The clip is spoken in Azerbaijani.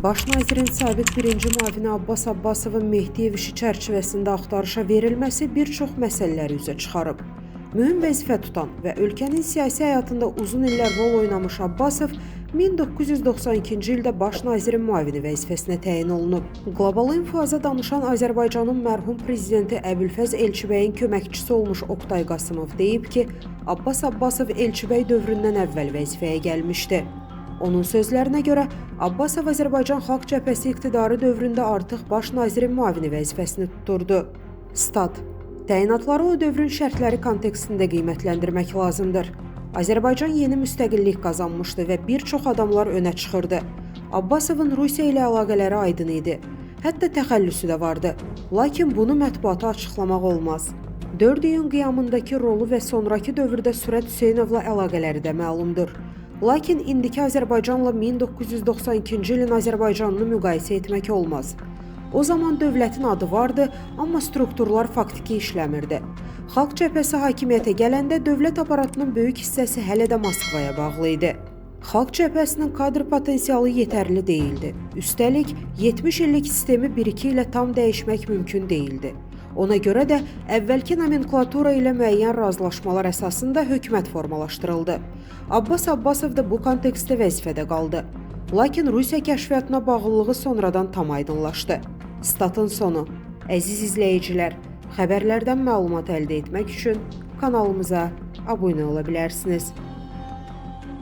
Baş nazirin sabiq birinci müavini Abbas Abbasovun Mehdiyev işi çərçivəsində axtarışa verilməsi bir çox məsələləri üzə çıxarıb. Mühüm vəzifə tutan və ölkənin siyasi həyatında uzun illər rol oynamış Abbasov 1992-ci ildə baş nazirin müavini vəzifəsinə təyin olunub. Qlobal İnfoaza danışan Azərbaycanın mərhum prezidenti Əbülfəz Elçibəyin köməkçisi olmuş Oqtay Qasımov deyib ki, Abbas Abbasov Elçibəy dövründən əvvəl vəzifəyə gəlmişdi. Onun sözlərinə görə, Abbasov Azərbaycan Xalq Cəbhəsi iqtidarı dövründə artıq baş nazirin müavini vəzifəsini tuturdu. Stat: Təyinatları o dövrün şərtləri kontekstində qiymətləndirmək lazımdır. Azərbaycan yeni müstəqillik qazanmışdı və bir çox adamlar önə çıxırdı. Abbasovun Rusiya ilə əlaqələri aydın idi. Hətta təxəllüsü də vardı. Lakin bunu mətbuata açıqlamaq olmaz. 4 iyun qiyamındakı rolu və sonrakı dövrdə Sürət Hüseynovla əlaqələri də məlumdur. Lakin indiki Azərbaycanla 1992-ci ilin Azərbaycanını müqayisə etmək olmaz. O zaman dövlətin adı vardı, amma strukturlar faktiki işləmirdi. Xalq Cəbhəsi hakimiyyətə gələndə dövlət aparatının böyük hissəsi hələ də Moskvaya bağlı idi. Xalq Cəbhəsinin kadr potensialı yetərli deyildi. Üstəlik, 70 illik sistemi bir-iki ilə tam dəyişmək mümkün deyildi. Ona görə də əvvəlki nomenklatura ilə müəyyən razılaşmalar əsasında hökumət formalaşdırıldı. Abbas Abbasov da bu kontekstdə vəzifədə qaldı. Lakin Rusiya kəşfiyyatına bağlılığı sonradan tam aydınlaşdı. Statın sonu. Əziz izləyicilər, xəbərlərdən məlumat əldə etmək üçün kanalımıza abunə ola bilərsiniz.